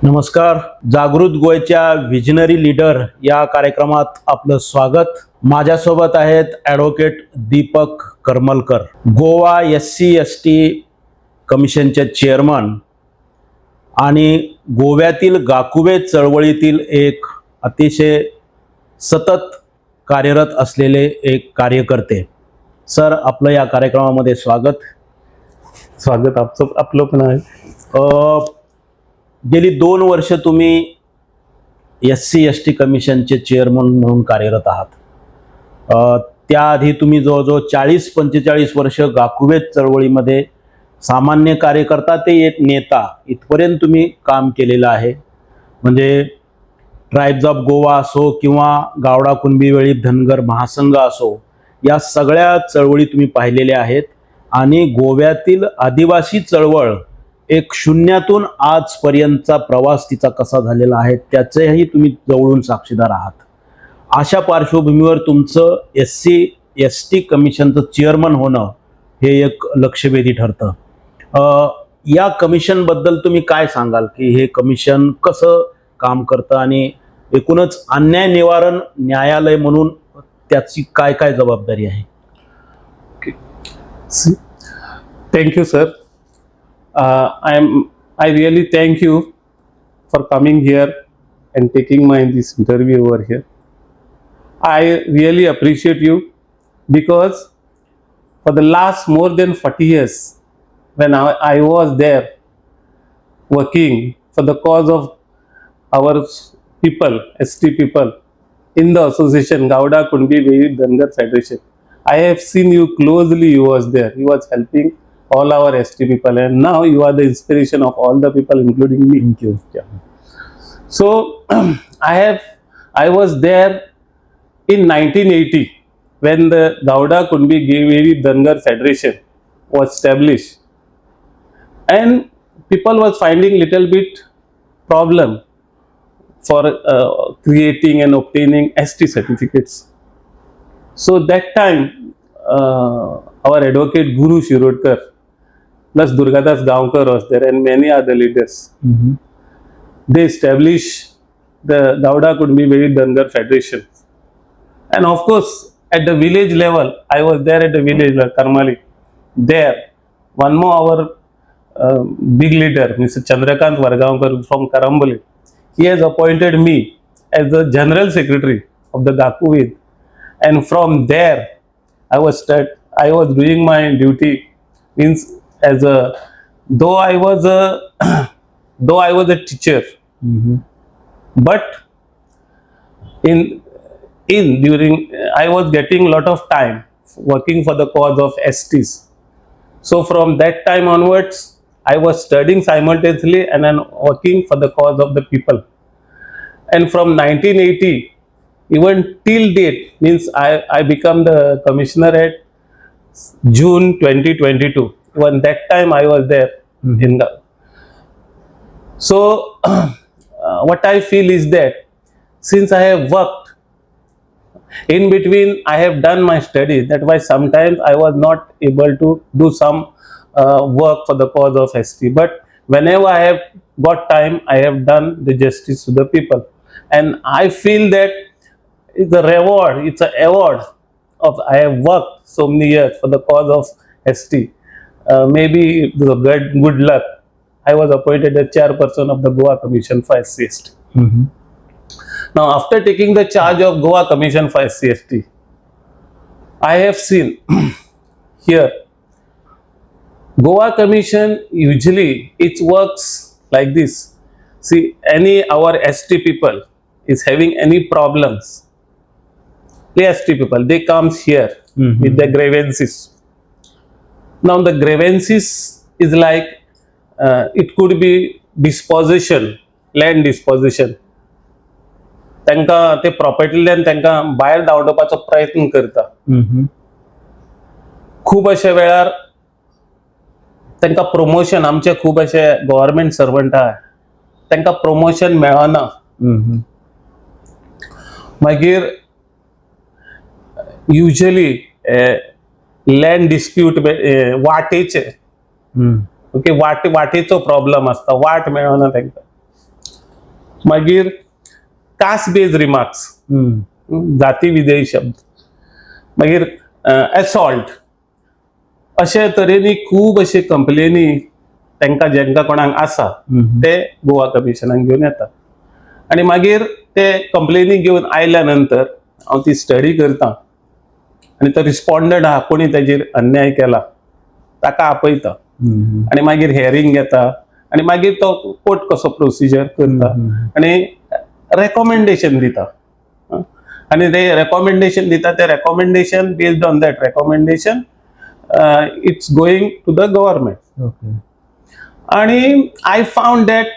नमस्कार. जागृत गोयच्या visionary leader या कार्यक्रमात आपलं स्वागत. माझ्यासोबत आहेत advocate Deepak Karmalkar, Goa SC ST कमिशनचे चेअरमन आणि गोव्यातील गाकुवे चळवळीतील एक अतिशय सतत कार्यरत असलेले एक कार्यकर्ते. सर, आपलं या कार्यक्रमामध्ये स्वागत. स्वागत आपचं, आपलं पण आहे. गेली 2 वर्ष तुम्ही एससी एसटी कमिशनचे चेअरमन म्हणून कार्यरत आहात. त्याआधी तुम्ही जवळजवळ 40-45 वर्ष गाकुवेत चळवळीमध्ये सामान्य कार्यकर्ता ते एक नेता इथपर्यंत तुम्ही काम केलेलं आहे. म्हणजे ट्राईब्स ऑफ गोवा असो किंवा गावडा, कुणबी, वेळीप, धनगर महासंघ असो, या सगळ्या चळवळी तुम्ही पाहिलेल्या आहेत आणि गोव्यातील आदिवासी चळवळ एक शून्यातून आजपर्यंतचा प्रवास तिचा कसा झालेला आहे, त्याचेही तुम्ही जवळून साक्षीदार आहात. अशा पार्श्वभूमीवर तुमचं एससी एसटी कमिशनचं चेअरमन होणं हे एक लक्षवेधी ठरतं. या कमिशनबद्दल तुम्ही काय सांगाल की हे कमिशन कसं काम करतं आणि एकूणच अन्याय निवारण न्यायालय म्हणून त्याची काय काय जबाबदारी आहे? Thank you, sir. I really thank you for coming here and taking my this interview over here. I really appreciate you because for the last more than 40 years, when I was there working for the cause of our people, ST people, in the association Gauda Kunbi Velip Dhangar Federation, I have seen you closely. You was there. You was helping all our ST people, and now you are the inspiration of all the people, including me. Thank you. Yeah. So I was there in 1980 when the Gauda Kunbi Velip Dhangar Federation was established, and people was finding little bit problem for creating and obtaining ST certificates. So that time, our advocate Guru Shirodkar plus Durgadas Gaonkar was there and many other leaders. They established the Gauda Kunbi Velip Dhangar Federation. And of course, at the village level, I was there at the village level, Karmali. There, one more our big leader, Mr. Chandrakant Vargaonkar from Karamboli, he has appointed me as the general secretary of the Gakuvid. And from there, I was doing my duty, means as a though I was a teacher, but in during I was getting lot of time working for the cause of STs. So from that time onwards, I was studying simultaneously and then working for the cause of the people. And from 1980 even till date, means I become the commissioner at June 2022. Even that time I was there in the. So what I feel is that since I have worked in between, I have done my studies. That why sometimes I was not able to do some work for the cause of ST. But whenever I have got time, I have done the justice to the people, and I feel that it's a reward, it's an award of I have worked so many years for the cause of ST. Maybe the good luck, I was appointed as chairperson of the Goa Commission for SCST. Now, after taking the charge of Goa Commission for SCST, I have seen here Goa Commission, usually it works like this. See, any our ST people is having any problems, the ST people, they comes here with their grievances. Now the grievances is like it could be dispossession, land dispossession. तांकां ते प्रॉपर्टींतल्यान तांकां भायर धांवडोवपाचो प्रयत्न करता. खूब अशे वेळार तांकां प्रमोशन, आमचे खूब अशे गव्हर्मेंट सर्वंट आहा, तांकां प्रमोशन मेळना. मागीर युजली लँड डिस्प्यूट, वाटेचे, ओके, वाटेचो प्रॉब्लम आसता, वाट मेळना तांकां. मागीर कास्ट बेज रिमार्क्स, जाती विधेय शब्द, मागीर असॉल्ट, अशे तरेनी खूब अशे कंप्लेनी तांकां जेंकां कोणाक आसा ते गोवा कमिशनाक घेवन येता आनी मागीर ते कंप्लेनी घेवन आयल्या नंतर हांव ती स्टडी करता आनी तो रिस्पॉन्डंट आहा कोणी ताजेर अन्याय केला ताका आपयता आनी मागीर हेअरिंग घेता आनी मागीर तो कोर्ट कसो प्रोसिजर करता आनी रेकॉमेंडेशन दिता. आनी ते रेकॉमेंडेशन दिता, ते recommendation, based on that recommendation it's going to the government. आणि I found that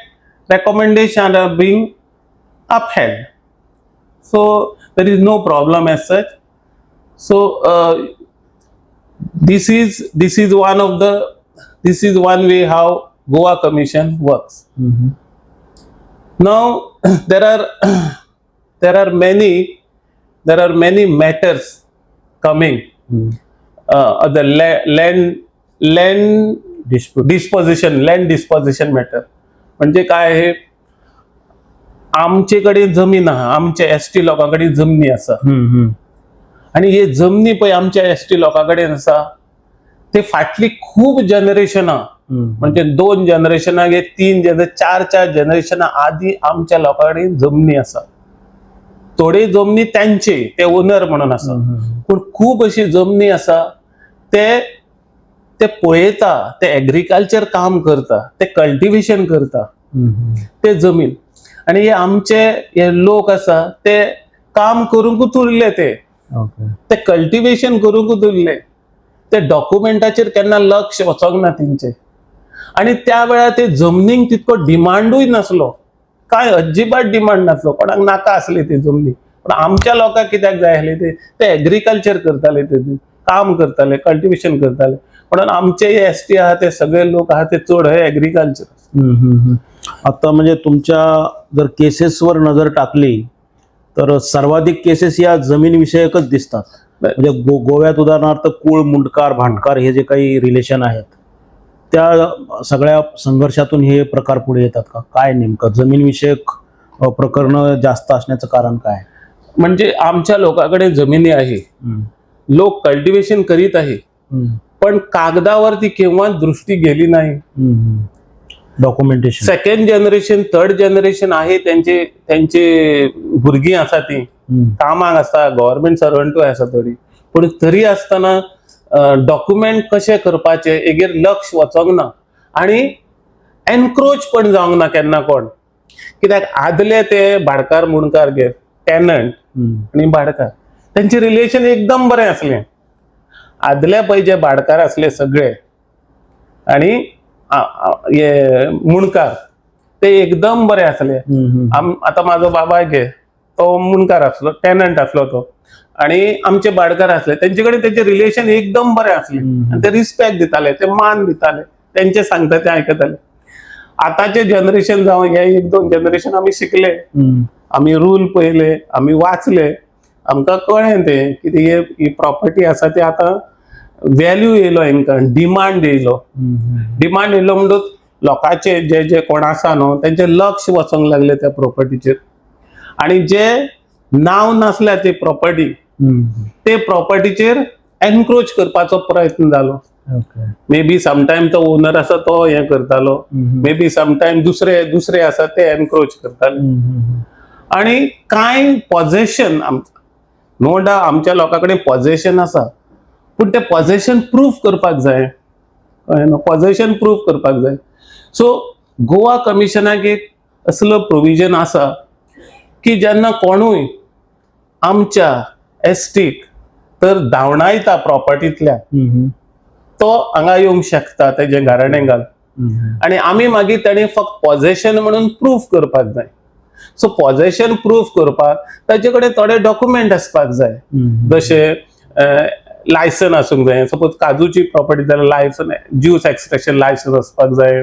recommendation are being upheld, so there is no problem as such. So this is one of the this is one way how Goa Commission works. Now there are many matters coming, the land dispute. Disposition, land disposition matter. म्हणजे काय आहे, आमचे कडेन जमीन आहा, आमच्या S T लोकां कडेन जमनी आसा आणि हे जमनी पळय आमच्या एस टी लोकां कडेन आसा, ते फाटली खूब जनरेशनां, म्हणजे दोन जनरेशनां गे, तीन जनरेशन, चार चार जनरेशनां आदी आमच्या लोकां कडेन जमनी आसा. थोडे जमनी त्यांचे ते ओनर म्हणून आसा, पूण खूब अशी जमनी आसा ते ते पळयता, ते एग्रीकल्चर काम करता, ते कल्टिवेशन करता ते जमीन. आणि हे आमचे हे लोक आसा ते काम करूंकूच उरले ते ते कल्टिवेशन करूंकूच उरले, ते डॉक्युमेंटाचेर केन्ना लक्ष वचोंक ना तेंचे. आणि त्या वेळार ते जमनीक तितको डिमांडूय नासलो, काय अजिबात डिमांड नासलो, कोणाक नाका आसली ती जमनी. पण आमच्या लोकांक कित्याक जाय आसली ते ते एग्रीकल्चर करताले, ते काम करताले, कल्टिवेशन करताले, म्हणून आमचे एस टी आहा ते सगळे लोक आहा ते चड हे एग्रीकल्चर. आता म्हणजे तुमच्या जर केसेसवर नजर टाकली तर सर्वाधिक केसेस या जमीन विषयकच दिसतात. म्हणजे गोव्यात उदाहरणार्थ कुळ, मुंडकार, भांडकार हे जे काही रिलेशन आहेत, त्या सगळ्या संघर्षातून हे प्रकार पुढे येतात का? काय नेमकं जमीनविषयक प्रकरणं जास्त असण्याचं कारण काय? म्हणजे आमच्या लोकांकडे जमिनी आहे, लोक कल्टिवेशन करीत आहे, पण कागदावरती केव्हा दृष्टी गेली नाही. Documentation. Second generation, third generation आहे, त्यांचे त्यांचे भुरगीं आसा ती कामाक आसा, गव्हर्मेंट सर्वंटूय आसा थोडी, पूण तरी आसतना डॉक्युमेंट कशें करपाचें हेगेर लक्ष वचोंक ना आनी एनक्रोच पण जावंक ना केन्ना कोण. कित्याक आदले ते भाडकार मुंडकार गे, टेनंट आनी भाडकार, तेंचें रिलेशन एकदम बरें आसलें. आदले पळय जे भाडकार आसले सगळे आनी हे मुंडकार, ते एकदम बरे आसले. आतां म्हाजो बाबा घे, तो मुंडकार आसलो, टेनंट आसलो तो, आनी आमचे भाडकार आसले, तेंचे कडेन तेंचे रिलेशन एकदम बरें आसलें आनी ते रिस्पेक्ट दिताले, ते मान दिताले, तेंचे सांगता ते आयकताले. आतांचे जनरेशन जावं हे एक दोन जनरेशन आमी शिकले, आमी रूल पळयले, आमी वाचले, आमकां कळ्ळें तें की ती ही प्रॉपर्टी आसा ती आतां व्हॅल्यू येयलो हेंकां, डिमांड येयलो. डिमांड येयलो म्हणटूच लोकांचे जे जे कोण आसा न्हू तेंचें लक्ष वचोंक लागलें त्या प्रॉपर्टीचेर आनी जे नांव नासल्या ते प्रॉपर्टी, ते प्रॉपर्टीचेर एनक्रोच करपाचो प्रयत्न जालो. मे बी समटायम तो ओनर आसा तो हें करतालो, मे बी समटायम दुसरे दुसरे आसा ते एनक्रोच करताले. आणि कांय पॉझेशन, नो डावट आमच्या लोकां कडेन पॉझेशन आसा, पूण तें पॉझेशन प्रूफ करपाक जाय, कळ्ळें न्हू? पॉझेशन प्रूफ करपाक जाय. सो गोवा कमिशनाक एक असलो प्रोविजन आसा की जेन्ना कोणूय आमच्या एसटीक तर धांवडायता प्रॉपर्टींतल्यान, तो हांगा येवंक शकता तेजें घराणें घाल आनी आमी मागीर ताणें फक्त पॉझेशन म्हणून प्रूफ करपाक जाय. सो पॉझेशन प्रूफ करपाक ताजे कडेन थोडे डॉक्युमेंट आसपाक जाय, जशे लायसन आसूंक जाय. सपोज काजूची प्रॉपर्टी जाल्यार लायसन, ज्यूस एक्सट्रॅक्शन लायसन आसपाक जाय.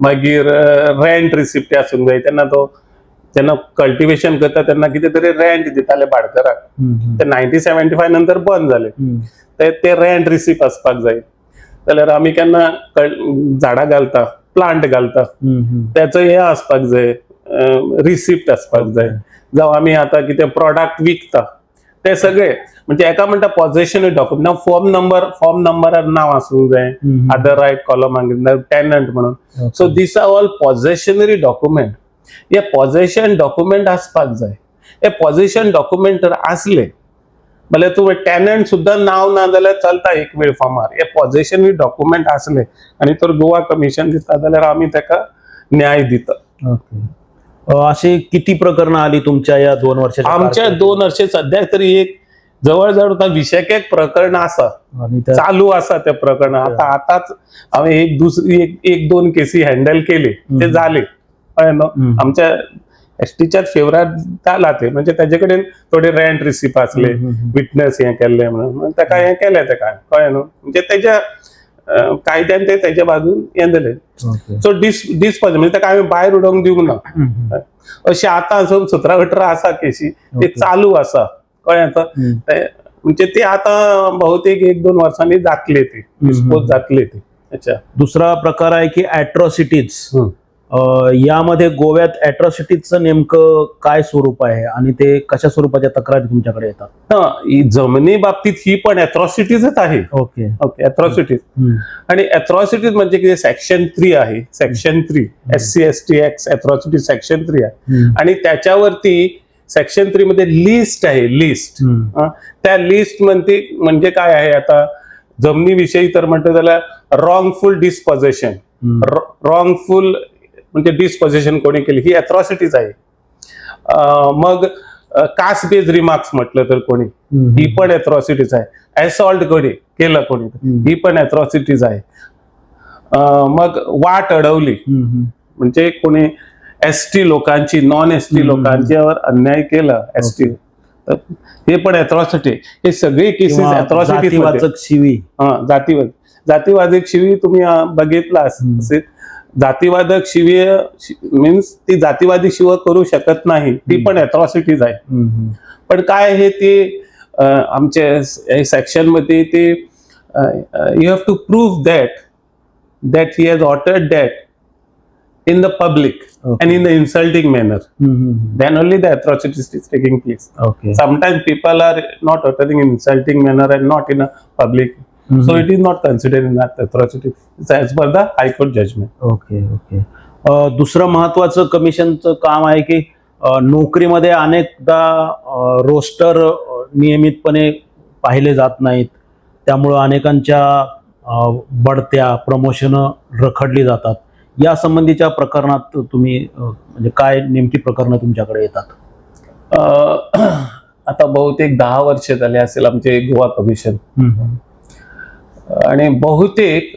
मागीर रेंट रिसिप्ट आसूंक जाय. तेन्ना तो जेन्ना कल्टिवेशन करता तेन्ना कितें तरी रेंट दिताले भाडकाराक, ते 1975 नंतर बंद जाले. ते ते रेंट रिसिप्ट आसपाक जाय. जाल्यार आमी केन्ना झाडां घालता, प्लांट घालता, त्याचो हे आसपाक जाय. रिसिप्ट आसपाक जाय. जावं आमी आतां कितें प्रॉडक्ट विकता ते सगळे, म्हणजे एका म्हणटा पॉझेशन डॉक्युमेंट, फॉर्म नंबर, फॉर्म नंबरार नांव आसूंक जाय, अदर रायट कॉलम टेनंट म्हणून. So these are all possessionary document. हे पॉझेशन डॉक्युमेंट आसपाक जाय. हे पॉझेशन डॉक्युमेंट जर आसले जाल्यार तुवें टेनंट सुद्दां नांव ना जाल्यार चलता एक वेळ फॉर्मार. हे पॉझेशनरी डॉक्युमेंट आसले आनी तर गोवा कमिशन दिता जाल्यार आमी ताका न्याय दिता. ओके. अशी किती प्रकरणं आली तुमच्या या 2 वर्षाच्या आमच्या कारकिर्दीत? 2 वर्षे सध्या तरी एक जवळ जवळ आता विशेक एक प्रकरण आसा. आणि त्या चालू आसा ते प्रकरण. आता आताच हांवें एक दुसरी एक एक दोन केसी हँडल केली, ते जाले, कळ्ळें न्हू? आमच्या एसटीच्याच फेवरात जाला ते, म्हणजे ताजे कडेन थोडे रेंट रिसिप्ट आसले, हम्म, हम्म. विटनस हें केल्लें म्हणून ताका हें केलें ताका, कळ्ळें न्हू? म्हणजे तेज्या कायद्यान ते तेज्या बाजून हें जालें. सो डिस्पोज म्हणजे ताका हांवें भायर उडोवंक दिवंक ना. अशें आतां 17-18 आसा केशी, ते चालू आसा, कळ्ळें आतां? ते म्हणजे ते आतां बहुतेक 1-2 वर्सांनी जातले ते डिस्पोज जातले ते. अच्छा. दुसरा प्रकार आहे की अॅट्रॉसिटीज. यामध्ये गोव्यात अॅट्रॉसिटीजचं नेमकं काय स्वरूप आहे आणि ते कशा स्वरूपाच्या तक्रारी तुमच्याकडे येतात? हा, ही जमिनी बाबतीत ही पण अॅट्रॉसिटीजच आहे. ओके, अॅट्रॉसिटीज. आणि अॅट्रॉसिटीज म्हणजे किती, सेक्शन 3 आहे, section 3 SC ST Act atrocity section 3 आहे आणि त्याच्यावरती सेक्शन 3 मध्ये लिस्ट आहे, लिस्ट. त्या लिस्ट मध्ये म्हणजे काय आहे, आता जमिनीविषयी तर म्हणतो जाल्यार रॉंगफुल डिस्पॉझेशन, रॉंगफुल म्हणजे डिस्पॉझेशन कोणी केली ही अॅट्रॉसिटीज आहे. मग कास्ट बेस्ड रिमार्क्स म्हटलं तर कोणी, ही पण अॅट्रॉसिटीज आहे. असॉल्ट कोणी केलं कोणी, ही पण अॅट्रॉसिटीज आहे. मग वाट अडवली म्हणजे कोणी एसटी लोकांची, नॉन एसटी लोकांच्यावर अन्याय केला एसटी, तर हे पण अॅट्रॉसिटी. हे सगळे केसेस किंवा अॅट्रॉसिटीज. जातीवाचक शिवी. हा, जातीवाद, जातीवादक शिवी तुम्ही बघितला असेल. जातीवादक शिवी मीन्स ती जातीवादी शिव करू शकत नाही, ती पण अॅट्रॉसिटीज आहे. पण काय आहे ते आमच्या सेक्शन मध्ये ते you have to prove that he has uttered that in the public and in the insulting manner, then only the atrocities is taking place. Sometimes people are not uttering in insulting manner and not in a public, so it is not considered in that atrocity. It's as per the High Court judgment. Okay okay दुसरं महत्वाचं कमिशनचं काम आहे की नोकरीमध्ये अनेकदा roster नियमितपणे पाहिले जात नाहीत, त्यामुळं अनेकांच्या बढत्या, प्रमोशन रखडली जातात. या संबंधीच्या प्रकरणात तुम्ही म्हणजे काय नेमकी प्रकरणं तुमच्याकडे येतात? आता बहुतेक 10 वर्ष झाले असेल आमचे गोवा कमिशन आणि बहुतेक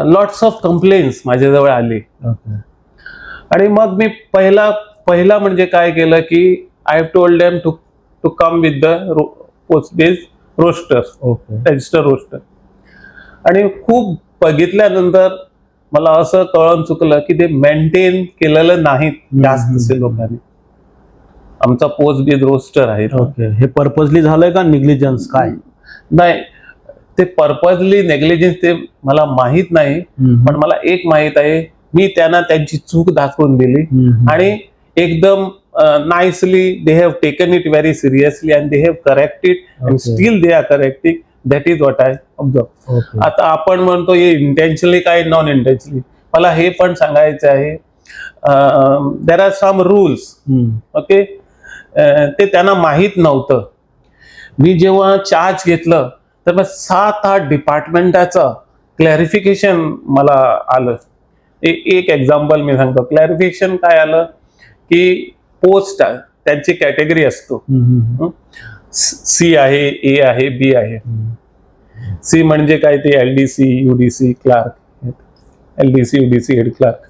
लॉट्स ऑफ कंप्लेन्स माझ्याजवळ आले. आणि मग मी पहिला पहिला म्हणजे काय केलं की I have told them to come with the post base roster, register, roster. आणि खूप बघितल्यानंतर मला असं कळून चुकलं की ते मेंटेन केलेलं नाहीत जास्त लोकांनी. आमचा पोस्ट बेस रोस्टर आहे. ओके, हे पर्पजली झालंय का निग्लिजन्स काय? नाही, ते पर्पजली, नेग्लिजन्स ते मला माहित नाही, पण मला एक माहित आहे, मी त्यांना त्यांची चूक दाखवून दिली आणि एकदम nicely they have taken it very seriously and they have corrected and still they are correcting. That is what I observe. आता आपण म्हणतो हे इंटेन्शनली काय नॉन इंटेन्शनली, मला हे पण सांगायचं आहे, there are some rules, okay, ते त्यांना माहीत नव्हतं. मी जेव्हा चार्ज घेतलं तर मग 7-8 डिपार्टमेंटाचं क्लॅरिफिकेशन मला आलं. एक एक्झाम्पल मी सांगतो. क्लॅरिफिकेशन काय आलं की पोस्ट त्यांची कॅटेगरी असतो, सी आहे, ए आहे, बी आहे. सी म्हणजे काय ते LDC, UDC clerk, LDC, UDC, head clerk.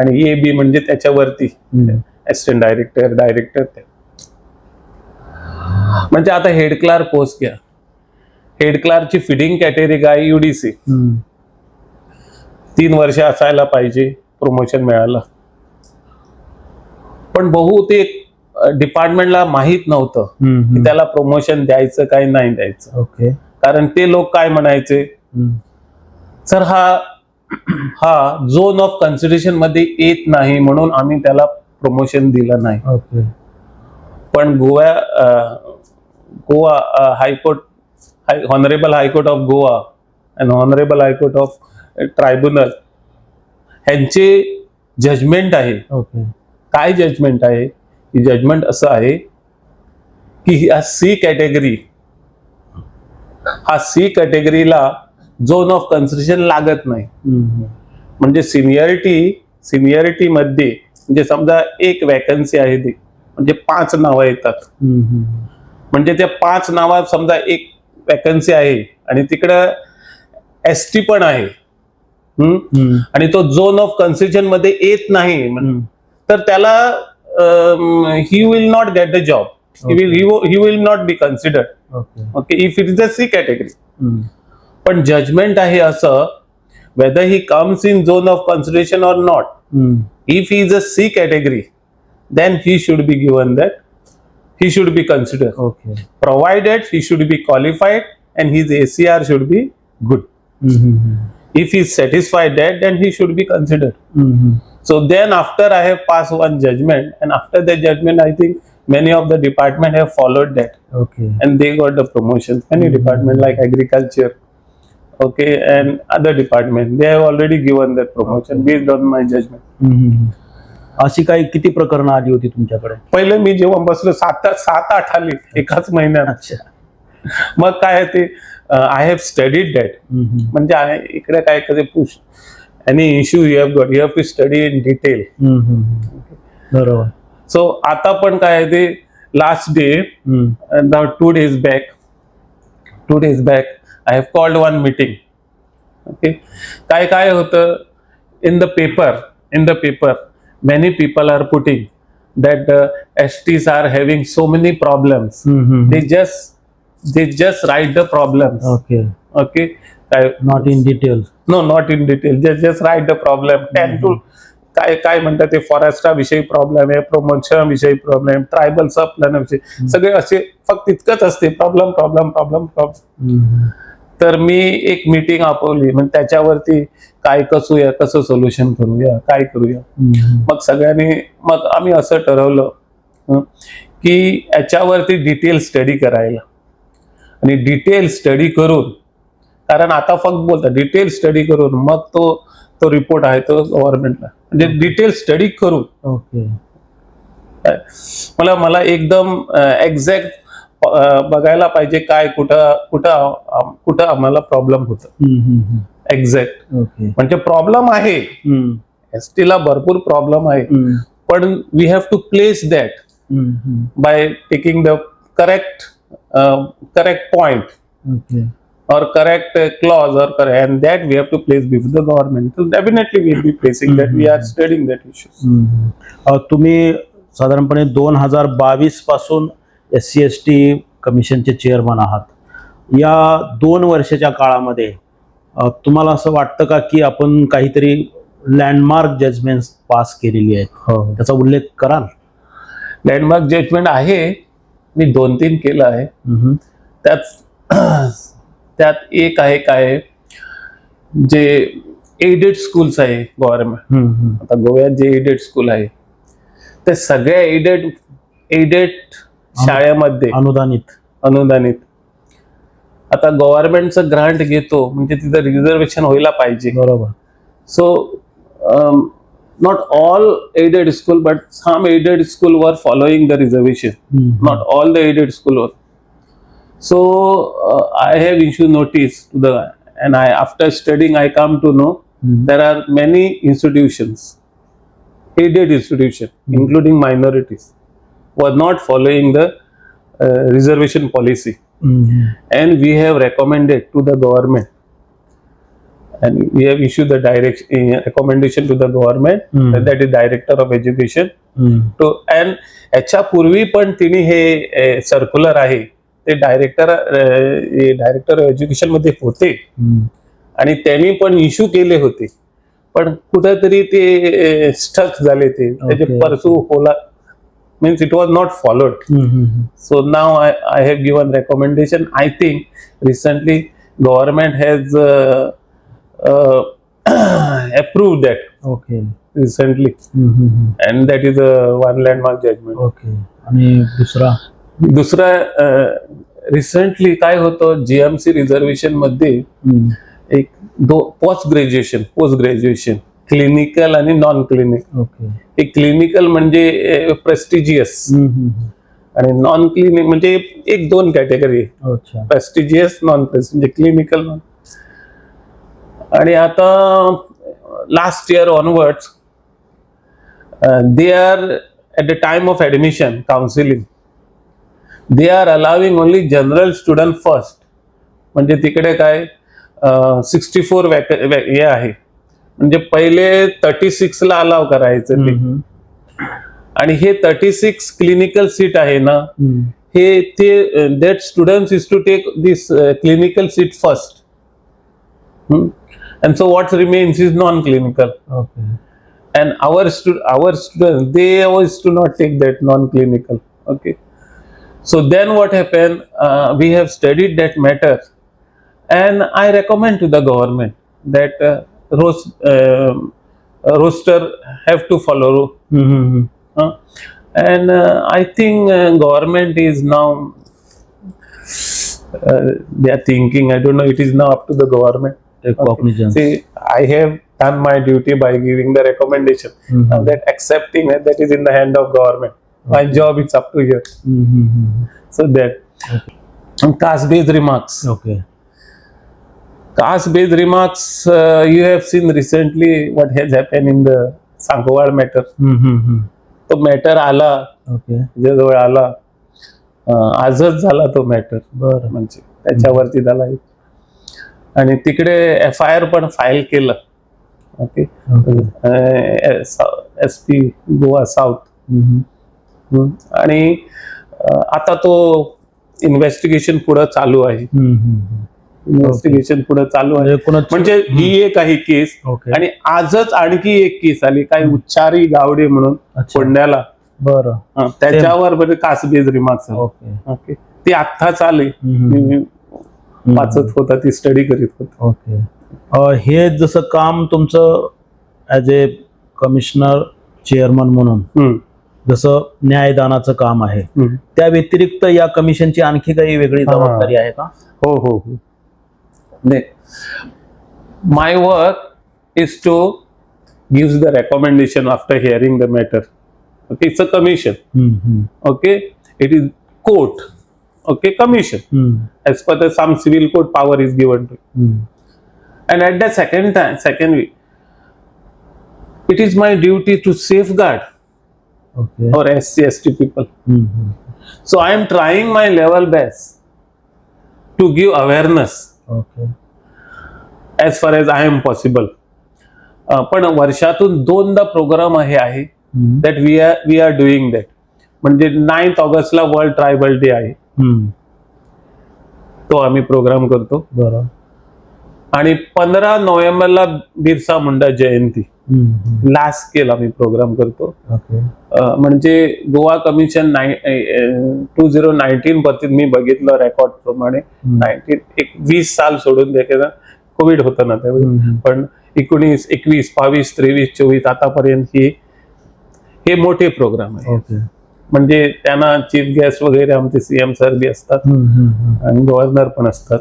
आणि ए, बी म्हणजे त्याच्यावरती असिस्टंट डायरेक्टर, डायरेक्टर. ते म्हणजे आता हेड क्लार्क पोस्ट घ्या, हेड क्लार्कची फिडिंग कॅटेगरी काय? युडीसी. 3 वर्ष असायला पाहिजे, प्रमोशन मिळालं. पण बहुतेक डिपार्टमेंटला माहीत नव्हतं की त्याला प्रमोशन द्यायचं काय नाही द्यायचं. कारण ते लोक काय म्हणायचे, सर, हा हा झोन ऑफ कन्सिडरेशन मध्ये येत नाही म्हणून आम्ही त्याला प्रमोशन दिलं नाही. पण Goa High Court, Honourable High Court of Goa and Honourable High Court of Tribunal ह्यांचे जजमेंट आहे. काय जजमेंट आहे? ही जजमेंट असं आहे की ह्या सी कॅटेगरी, हा सी कॅटेगरीला झोन ऑफ कन्सिडरेशन लागत नाही. म्हणजे सिनियरिटी मध्ये, म्हणजे समजा एक वॅकन्सी आहे ती म्हणजे पाच नावं येतात. म्हणजे त्या पाच नावात समजा एक वॅकन्सी आहे आणि तिकडं एस टी पण आहे, हम्म? आणि तो झोन ऑफ कन्सिडरेशन मध्ये येत नाही तर त्याला he will not get the job, he will not be considered. Okay, if it is a C category. पण जजमेंट आहे असं, whether he comes in zone of consideration or not, if he is a C category, then he should be given that, he should be considered, provided he should be qualified and his ACR should be good. If he is satisfied that, then he should be considered. So then after I have passed one judgment, and after that judgment, I think many of the department have followed that and they got the promotions. Many department like agriculture, okay, and other department, they have already given that promotion based on my judgment. अशी काही किती प्रकरणं आली होती तुमच्याकडे? पहिले मी जेव्हा बसलो, सात सात आठ आली एकाच महिन्यात. मग काय आहे ते, I have studied that. म्हणजे इकडे काय कधी push any issue you have got, you have to study in detail. So आता पण काय आहे ते, last day, 2 days back I have called one meeting, okay. काय काय होतं, in the paper many people are putting that STs are having so many problems. They just write the problems. Okay. Not in detail. No, not in detail, just write the problem, 10 to काय काय म्हणतात ते, फॉरेस्टाविषयी problem आहे, promotion विषयी problem, tribal सब विषयी, सगळे असे फक्त इतकंच असते, प्रॉब्लेम, प्रॉब्लेम, प्रॉब्लेम, प्रॉब्लेम. तर मी एक मीटिंग आपवली, मग त्याच्यावरती काय कसूया, कसं सोल्युशन करूया, काय करूया. मग सगळ्यांनी, मग आम्ही असं ठरवलं की याच्यावरती डिटेल स्टडी करायला आणि डिटेल स्टडी करून, कारण आता फक्त बोलतात, डिटेल स्टडी करून मग तो तो रिपोर्ट आहे तो गव्हर्नमेंटला, म्हणजे डिटेल स्टडी करून. मला मला एकदम एक्झॅक्ट बघायला पाहिजे काय कुठं कुठं कुठं आम्हाला प्रॉब्लेम होतं एक्झॅक्ट. म्हणजे प्रॉब्लेम आहे, एस ला भरपूर प्रॉब्लेम आहे, पण we have to place that by taking the correct point or correct clause or correct, and that we have to place before the government. So definitely we will be placing that. We are studying that issues. तुम्ही साधारणपणे 2022 पासून S C S T कमिशनचे chairman आहात. या 2 वर्षाच्या काळामध्ये तुम्हाला असं वाटतं का की आपण काहीतरी लँडमार्क जजमेंट पास केलेली आहेत? हो. त्याचा उल्लेख कराल? लँडमार्क जजमेंट आहे, मी दोन तीन केलं आहे. त्यात त्यात एक आहे काय, जे एडेड स्कूल्स आहे गव्हर्नमेंट, आता गोव्यात जे एडेड स्कूल आहे ते सगळ्या एडेड एडेड शाळेमध्ये अनुदानित. अनुदानित. आता गव्हर्नमेंटचं ग्रांट घेतो म्हणजे तिथं रिझर्वेशन व्हायला पाहिजे. So not all aided school, but some aided school were following the reservation, not all the aided school were. So I have issued notice to the, and I, after studying, I come to know there are many institutions, aided institution, including minorities, were not following the reservation policy, and we have recommended to the government and we have issued the direct recommendation to the government, that is Director of Education to, and याच्यापूर्वी पण तिने हे circular आहे ते director director education मध्ये होते आणि त्यांनी पण इश्यू केले होते, पण कुठेतरी ते स्टक झाले, ते त्याचे परसू होला, means it was not followed. So now I have given recommendation. I think recently government has approved that okay recently, and that is a one landmark judgment. Okay, आणि दुसरा? दुसरा, रिसेंटली काय होतं, जीएमसी रिझर्वेशन मध्ये एक दो post graduation clinical आणि non clinical. हे clinical म्हणजे प्रेस्टिजियस आणि नॉन क्लिनिक म्हणजे एक दोन कॅटेगरी, प्रेस्टिजियस, नॉन म्हणजे क्लिनिकल. आणि आता last year onwards they are at the time of admission counselling, they are allowing only general student first. म्हणजे तिकडे काय 64 वॅक हे आहे, म्हणजे पहिले 36ला अलाव करायचं ते आणि हे 36 क्लिनिकल सीट आहे ना, हे ते that students is to take this clinical seat first and so what remains is non clinical. And our students, they always do not take that non clinical. Okay, so then what happened, we have studied that matter and I recommend to the government that roster have to follow, and I think government is now they are thinking. I don't know, it is now up to the government. Take cognizance. See, I have done my duty by giving the recommendation. Now that accepting it, that is in the hand of government. My job is up to here. So that caste based remarks. Caste based remarks, you have seen recently what has happened in the Sancoale matter. तो matter आला, तुझ्याजवळ आला, आजच झाला तो matter. म्हणजे त्याच्यावरती झाला एक. आणि तिकडे एफआयआर पण फाईल केलं, ओके, एसपी गोवा साऊथ. आणि आता तो इन्व्हेस्टिगेशन पुढं चालू आहे, इन्व्हेस्टिगेशन पुढे चालू आहे. म्हणजे एकूणच म्हणजे ही एक आहे केस. आणि आजच आणखी एक केस आली, काही उच्चारी गावडे म्हणून फोंड्याला. त्याच्यावर बरे कास्ट बेस्ड रिमार्क्स. ओके, ती आत्ताच आली, मी वाचत होता, ती स्टडी करीत होता. ओके, हे जसं काम तुमचं ऍज ए कमिशनर चेअरमन म्हणून जसं न्यायदानाचं काम आहे, त्या व्यतिरिक्त या कमिशनची आणखी काही वेगळी जबाबदारी आहे का? हो हो हो My work is to gives the recommendation after hearing the matter. Okay, it's a commission. Okay, it is court, okay, commission. As per the some civil code, power is given to, and at the second time, second week, it is my duty to safeguard our SC ST people. So I am trying my level best to give awareness as far as I am possible. पण वर्षातून दोनदा programme आहे आहे that we are doing that. म्हणजे 9th ऑगस्टला world tribal day आहे, तो आम्ही प्रोग्राम करतो. आणि 15 नोव्हेंबरला बिरसा मुंडा जयंती, लास्ट स्केल आम्ही प्रोग्राम करतो. म्हणजे गोवा कमिशन 2019 वरती मी बघितलं रेकॉर्ड प्रमाणे, 19 एक 20 साल सोडून देखील, कोविड होतं ना त्यावेळी, पण 19, 21, 22, 23, 24 आतापर्यंत ही हे मोठे प्रोग्राम आहे. म्हणजे त्यांना चीफ गेस्ट वगैरे आमचे सीएम सर बी असतात आणि गव्हर्नर पण असतात.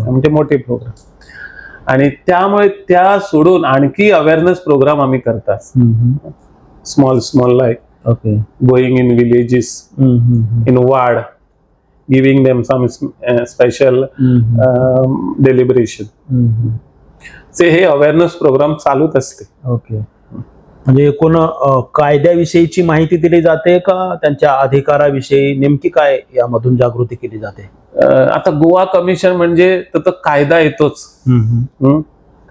आमचे मोठे प्रोग्राम आणि त्यामुळे त्या सोडून आणखी अवेअरनेस प्रोग्राम आम्ही करतात, small small, like going in villages, in ward, giving them some special deliberation. ते हे अवेअरनेस प्रोग्राम चालूच असते. ओके, म्हणजे एकूण कायद्याविषयीची माहिती दिली जाते का त्यांच्या अधिकाराविषयी, नेमकी काय यामधून जागृती केली जाते? आता गोवा कमिशन म्हणजे तर तो कायदा येतोच.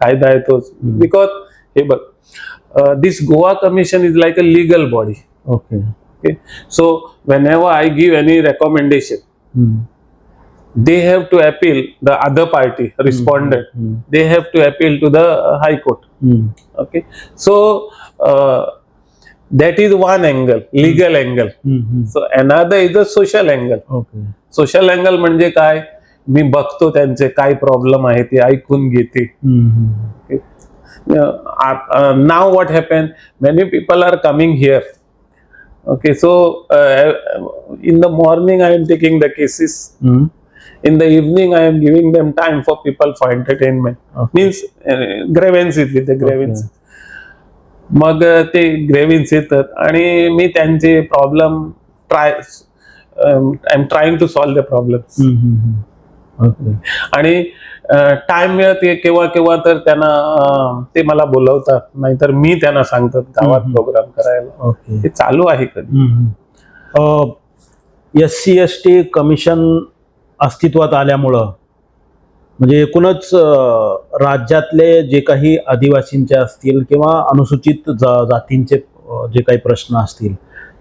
कायदा येतोच, because हे बघ, this Goa Commission is like a legal body. Okay, so whenever I give any recommendation, they have to appeal, the other party, respondent, they have to appeal to the high court. Okay, so that is one angle, legal angle. So another is the social angle. Social angle म्हणजे काय, मी बघतो त्यांचे काय problem आहे, ते ऐकून घेते. Now what happen, many people are coming here. Okay, so in the morning I am taking the cases, in the evening I am giving them time for people for entertainment. Means grievances, with the grievance. मग ते ग्रेव्हन्स येतात आणि मी त्यांचे problem try, I am trying to solve the problems. आणि time मिळते केव्हा केव्हा तर त्यांना ते मला बोलवतात, नाहीतर मी त्यांना सांगतात गावात प्रोग्राम करायला. हे चालू आहे कधी. S C S T commission अस्तित्वात आल्यामुळं म्हणजे एकूणच राज्यातले जे काही आदिवासींचे असतील किंवा अनुसूचित जातींचे जे काही प्रश्न असतील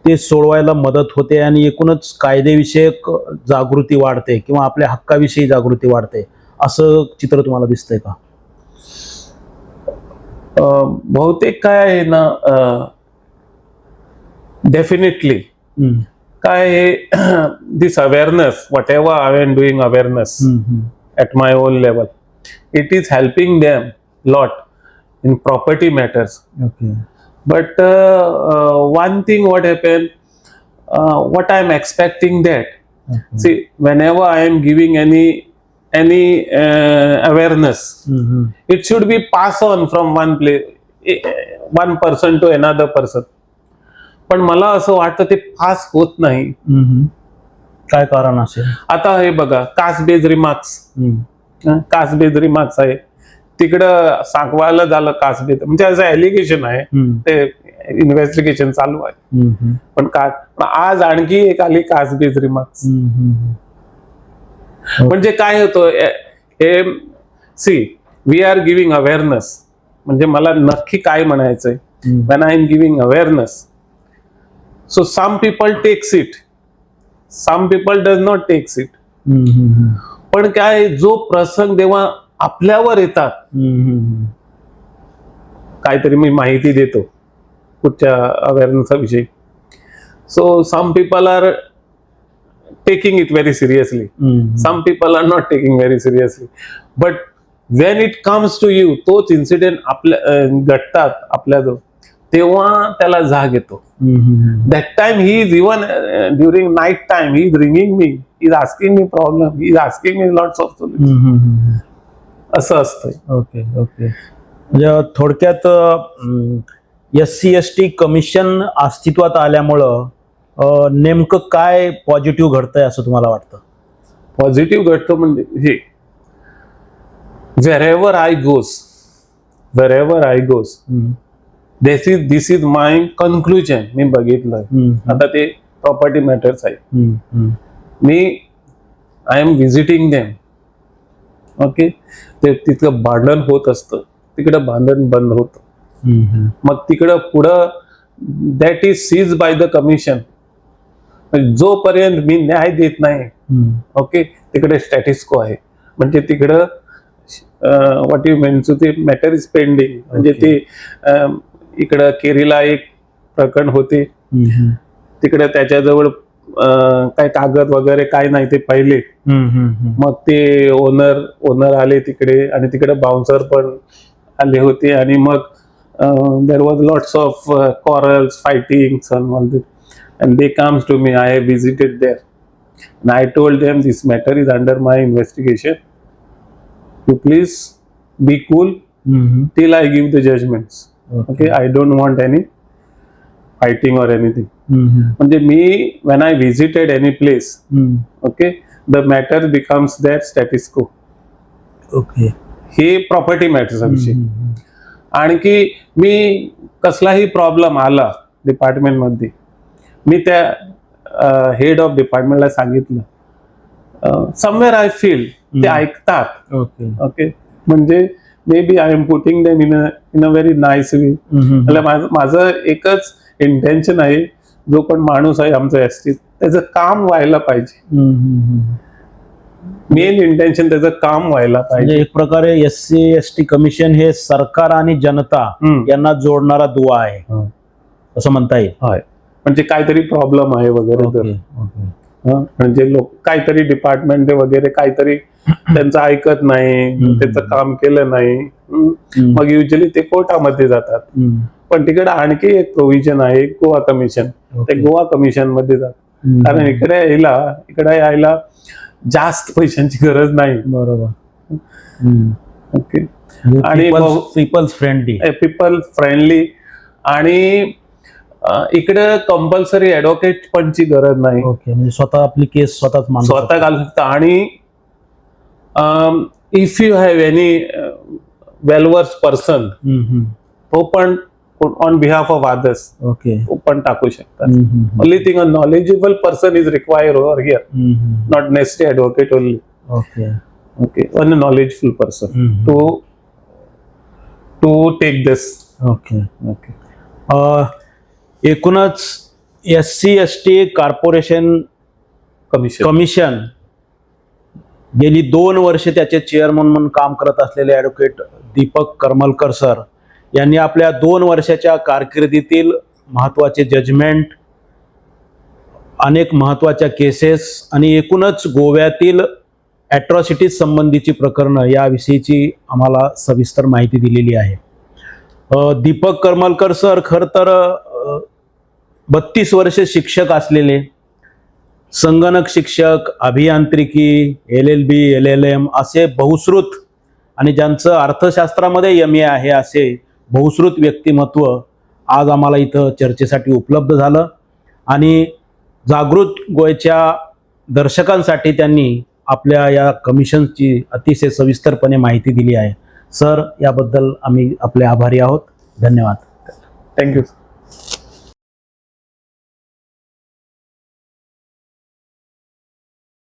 ते सोडवायला मदत होते आणि एकूणच कायदेविषयक जागृती वाढते किंवा आपल्या हक्काविषयी जागृती वाढते, असं चित्र तुम्हाला दिसतंय का? बहुतेक काय आहे ना, डेफिनेटली काय, this awareness, whatever I am doing awareness at my own level, it is helping them lot in property matters. But one thing what happened, what I am expecting that, see, whenever I am giving any awareness, it should be passed on from one place, one person to another person. पण मला असं वाटतं ते pass होत नाही. काय कारण असेल? आता हे बघा, caste based remarks, caste based remarks आहे. तिकडं सांगवायला झालं कास्ट बेस्ड, म्हणजे असं एलिगेशन आहे, ते इन्व्हेस्टिगेशन चालू आहे. पण का पण आज आणखी एक आली कास्ट बेस्ड रिमार्क्स. म्हणजे काय होतं हे, see, we are giving awareness, म्हणजे मला नक्की काय म्हणायचंय, when I am giving awareness, so some people takes it, some people does not takes it. पण काय, जो प्रसंग जेव्हा आपल्यावर येतात, काहीतरी मी माहिती देतो कुठच्या अवेअरनेसा विषयी, so some people are taking it very seriously, some people are not taking very seriously, but when it comes to you, तोच इन्सिडेंट आपल्या घडतात आपल्याजवळ, तेव्हा त्याला जाग येतो. That time he is even during night time he is ringing me, he is asking me problem, he is asking me lots of solution, असं असतं. ओके ओके म्हणजे थोडक्यात S C S T commission अस्तित्वात आल्यामुळं नेमकं काय positive घडतंय असं तुम्हाला वाटतं? पॉझिटिव्ह घडतो म्हणजे हे, wherever I goes, wherever I goes, this is my conclusion. मी बघितलं आता ते प्रॉपर्टी मॅटर्स आहे. मी I am visiting them, okay, ते तिथलं भांडण होत असतं, तिकडं भांडण बंद होतं. मग तिकडं पुढं that is seize by the commission. जोपर्यंत मी न्याय देत नाही, ओके, तिकडे स्टॅटिस्को आहे. म्हणजे तिकडं what you means, ते मॅटर is pending. म्हणजे ते इकडं केरीला एक प्रकरण होते, तिकडे त्याच्याजवळ काय कागद वगैरे काय नाही ते पहिले. मग ते ओनर ओनर आले तिकडे आणि तिकडे बाउन्सर पण आले होते आणि मग there was lots of quarrels, fighting and they comes to me. I have visited there. I told them, this matter is under my investigation, you please be cool till I give the judgments. Okay, I don't want any fighting or anything. म्हणजे मी when I visited any place, okay, the matter becomes that status quo. हे property मॅटर्सचा विषय. आणखी मी कसलाही problem आला डिपार्टमेंटमध्ये, मी त्या head of डिपार्टमेंटला सांगितलं, समवेअर I feel ते ऐकतात. ओके, म्हणजे maybe I am putting them in a very nice way. माझं एकच इंटेन्शन आहे, जो पण माणूस आहे आमचा एस टी, त्याचं काम व्हायला पाहिजे. मेन इंटेन्शन त्याचं काम व्हायला पाहिजे. म्हणजे एक प्रकारे S C S T commission हे सरकार आणि जनता यांना जोडणारा दुवा आहे असं म्हणता येईल. होय, म्हणजे काहीतरी प्रॉब्लेम आहे वगैरे तर ओके. म्हणजे लोक काहीतरी डिपार्टमेंट वगैरे काहीतरी त्यांचं ऐकत नाही, त्यांचं काम केलं नाही, मग युजली ते कोर्टामध्ये जातात. पण तिकडे आणखी एक प्रोव्हिजन आहे, गोवा कमिशन. ते गोवा कमिशन मध्ये जातात, कारण इकडे यायला जास्त पैशांची गरज नाही. बरोबर. ओके, आणि पीपल्स फ्रेंडली. पीपल फ्रेंडली आणि इकडे कंपल्सरी ऍडव्होकेट पणची गरज नाही. ओके, म्हणजे स्वतः आपली केस स्वतःच मांडू. स्वतः घालू शकता आणि if you have any well-versed person, तो पण ऑन बिहाफ ऑफ अदर्स तो पण टाकू शकतात. Only thing, a knowledgeable person is required over here, not necessary advocate only. Okay, one knowledgeful person to take this. Okay. एकूणच SC ST corporation commission commission गेली 2 वर्ष त्याचे चेअरमन म्हणून काम करत असलेले ॲडव्होकेट दीपक करमलकर सर यांनी आपल्या 2 वर्षाच्या कारकिर्दीतील महत्त्वाचे जजमेंट, अनेक महत्त्वाच्या केसेस आणि एकूणच गोव्यातील ॲट्रॉसिटीज संबंधीची प्रकरणं याविषयीची आम्हाला सविस्तर माहिती दिलेली आहे. दीपक करमलकर सर खरं तर 32 वर्षे शिक्षक असलेले, संगणक शिक्षक, अभियांत्रिकी, एलएलबी, एलएलएम असे बहुश्रुत आणि ज्यांचं अर्थशास्त्रामध्ये एमए आहे, असे बहुश्रुत व्यक्तिमत्व आज आम्हाला इथं चर्चेसाठी उपलब्ध झालं आणि जागृत गोयच्या दर्शकांसाठी त्यांनी आपल्या या कमिशनची अतिशय सविस्तरपणे माहिती दिली आहे. सर, याबद्दल आम्ही आपले आभारी आहोत. धन्यवाद. Thank you.